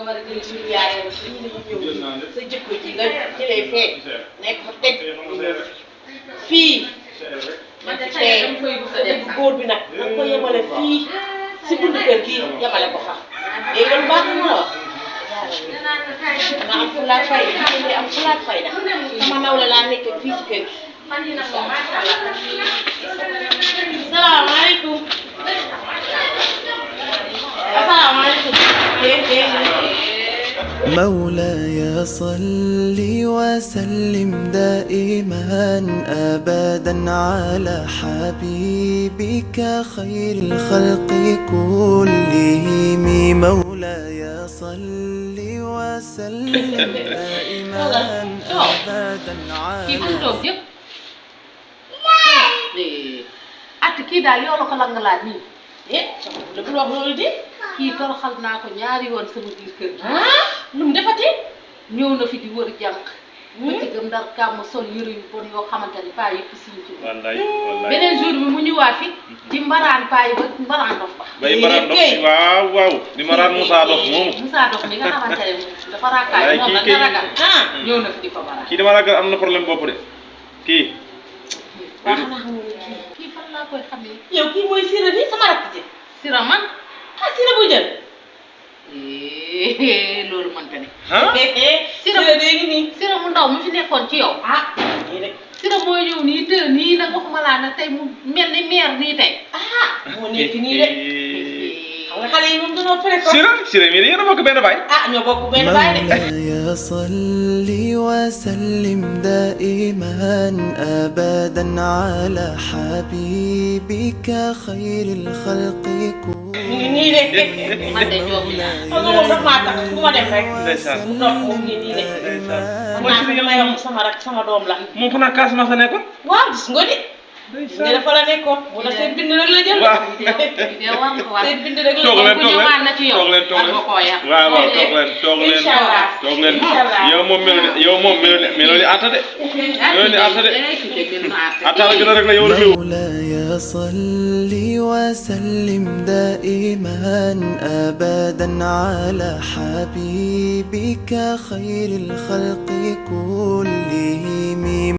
war a jël ci yaayam fii la ñu ñëw sa jikko ji nga jëlee fee nekk fa teg fii te góor bi nag da ko yemale fii si buntu kër gi yemale ko fa léegi loolu baax na la wax nga am fulaak fayda jigéen ñi am fulaak fayda sama nawle laa nekk fii si kër gi salaamaaleykum asalaamaaleykum مولاي صل وسلم دائما أبدا على حبيبك خير الخلق كلهم مولاي صل وسلم دائما أبدا على at kii daal yow la ko la nga laaj nii la bul wax loolu di kii toroxal naa ko ñaari yoon sama biir kër gi lu mu defati ñëw na fi di wër jànq ci gëm ndar kàmm sol yëre yu bon yoo xamante ni paa yëpp siñ ci beneen jour bi mu ñëwaat fi di mbaraan paa yi ba mbaraan dof ba bay mbaraan dof si waaw waaw di mbaraan Moussa dof moomu Moussa dof mi nga xamante ne dafa raakaay moom la nga ragal ñëw na fi di ko mbaraan kii dama ragal am na problème bopp de kii waaw xanaa xamul kii fan laa koy xamee yow kii mooy Sira bi sama rakk ji Sira man Sira bu jël loolu mënta ne Sira léegi nii Sira mu ndaw mu fi nekkoon ci yow nii rek Sira mooy ñëw nii te nii nag waxuma laa nag tey mu mel ni meer nii tey moo nekk nii rek xam nga xale yi moom dañoo précoce Sira mii yéen a bokk benn baay ñoo bokk benn baay de مولاي صل وسلم دائما أبدا على حبيبك خير الخلق nii rek man de joom xam nga moom dafa maa tax fu ma dem rek mu dox moom nii rek man naa damay wax sama rak sama doom la moom fu naa Casamance la nekkoon waaw gis nga de ne dafa la nekkoon wala seen bind rek la jël seen bind rek la toog leen bu ñëwaat na ci yow toog leen waaw waaw toog leen yow moom meloo ni atta de meloo ni atta de atta la gën a rek la yow la fiw مولاي صل وسلم دائما أبدا على حبيبك خير الخلق كلهم